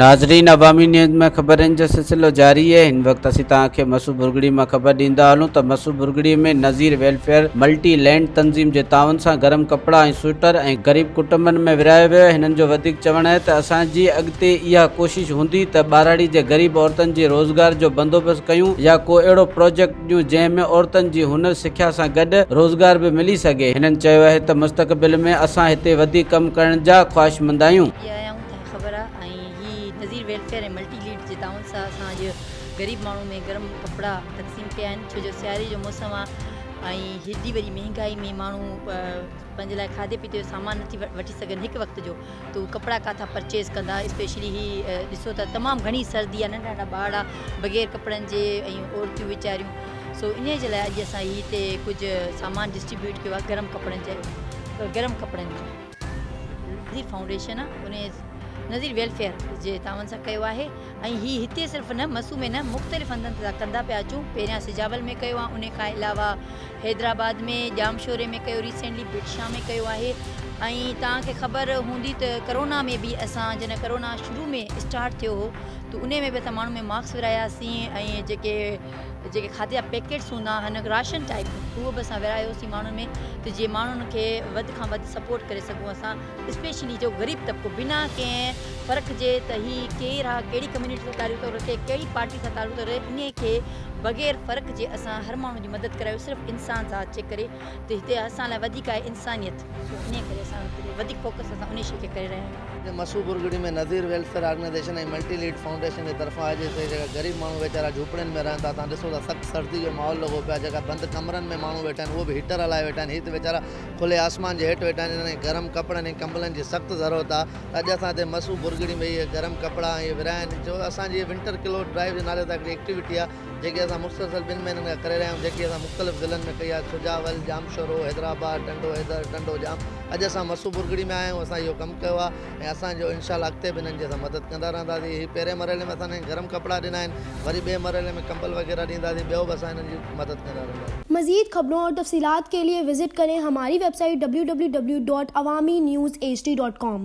ناظرين عوامي نيوز ۾ خبرن جو سلسلو جاري آهي هن وقت اسين توهان کي مسو ڀرڳڙي مان خبر ڏيندا هلون ته Masu Bhurgri ۾ Nazir welfare multi lead تنظيم جي تعاون سان گرم ڪپڙا ۽ سوئٽر ۽ غريب ڪٽنبن ۾ ورهايو ويو هنن جو وڌيڪ چوڻ آهي ته اسان جي اڳتي اها ڪوشش هوندي ته ٻهراڙي جي غريب عورتن جي روزگار جو بندوبست ڪيون يا ڪو اهڙو پروجيڪٽ ڏيون جنهن ۾ عورتن جي هنر سکيا سان گڏ روزگار به ملي سگهي هنن چيو آهي ته مستقبل ۾ اسان هتي وڌيڪ ڪم ڪرڻ جا خواهشمند آهيون. کي خبر آ ۽ هي نظير ويلفيئر ۽ ملٽي ليڊ جي تعاون سان اسان اڄ غريب ماڻهو ۾ گرم ڪپڙا تقسيم ڪيا آهن ڇو جو سياري جو موسم آ ۽ هيڏي وڏي مهنگائي ۾ ماڻهو پنهنجي لاء کاڌي پيتي جو سامان نٿي وٺي سگهن هڪ وقت جو ته هو ڪپڙا ڪاٿا پرچيز ڪندا اسپيشلي هي ڏسو ته تمام گهڻي سردي آ ننڍا ننڍا ٻارڙا بغير ڪپڙن جي ۽ عورتيون ويچاريون سو انهي جي لاء اڄ اسان هي هتي ڪجهه سامان ڊسٽريبيوٽ ڪيو آ گرم ڪپڙن جي گرم ڪپڙن جو. نظير فائونڊيشن ان نظير ويلفيئر جي تعاون سان ڪيو آهي ۽ هي هتي صرف نه مسو ۾ نه مختلف هنڌن تي ڪندا پيا اچون پهريان سجاول ۾ ڪيو آهي ان کان علاوه حيدرآباد ۾ ڄامشوري ۾ ڪيو ريسينٽلي ڀٽشاهه ۾ ڪيو آهي ۽ توهان کي خبر هوندي ته ڪرونا ۾ به اسان جڏهن ڪرونا شروع ۾ اسٽارٽ ٿيو هو ته ان ۾ به اسان ماڻهن ۾ ماسڪ ورهاياسين ۽ جيڪي جيڪي کاڌي جا پيڪيٽس هوندا آهن راشن ٽائيپ اهو به اسان ورهايوسين ماڻهن ۾ ته جيئن ماڻهن کي وڌ کان وڌ سپورٽ ڪري سگهون اسان اسپيشلي جو غريب طبقو بنا ڪنهن فرق جي ته هي ڪير آهي ڪهڙي ڪميونٽي سان تعلق ٿو رکي ڪهڙي پارٽي سان تعلق ٿو رکي انهي کي بغير فرق جي اسان هر ماڻهو جي مدد ڪرايو صرف انسان ذات جي ڪري ته هتي اسان لاء وڌيڪ آهي انسانيت سو انهي ڪري اسان وڌيڪ فوڪس اسان انهي شي کي ڪري رهيا آهيون. جي Masu Bhurgri ۾ Nazir welfare organisation ۽ multi lead foundation جي طرفان اڄ هتي جيڪا غريب ماڻهو ويچارا جهوپڙين ۾ رهن ٿا تان ڏسو ٿا سخت سردي جو ماحول لڳو پيو آهي جيڪا بند ڪمرن ۾ ماڻهو ويٺا آهن اهي به هيٽر هلائي ويٺا آهن هي ته ويچارا کلي آسمان جي هيٺ ويٺا آهن انهن کي گرم ڪپڙن ۽ ڪمبلن جي سخت ضرورت آهي ته اڄ اسان هتي مسو ڀرڳڙي ۾ اهي گرم ڪپڙا ۽ اهي ورهايا آهن جو اسان جي ونٽر ڪلوٿ ڊرائيو جي نالي سان هڪڙي ايڪٽيوٽي آهي جيڪي اسان مسلسل ٻن مهينن کان ڪري رهيا آهيون جيڪي اسان مختلف ضلعن ۾ ڪئي آهي سجاول، ڄامشورو، حيدرآباد، ٽنڊو حيدر، ٽنڊو ڄام اڄ اسان مسو ڀرڳڙي ۾ آيا آهيون اسان اهو ڪم ڪيو آهي ۽ اسان جو انشاء الله اڳتي به انهن جي اسان مدد ڪندا رهنداسين هي پهرين مرحلي ۾ اسان انهن کي گرم ڪپڙا ڏنا آهن وري ٻئي مرحلي ۾ ڪمبل وغيره ڏينداسين ٻيو به اسان انهن جي مدد ڪندا رهنداسين. مزيد خبرون اور تفصيلات کے لئے وزٽ ڪرين ھماري web site www.awamiNewsHD.com.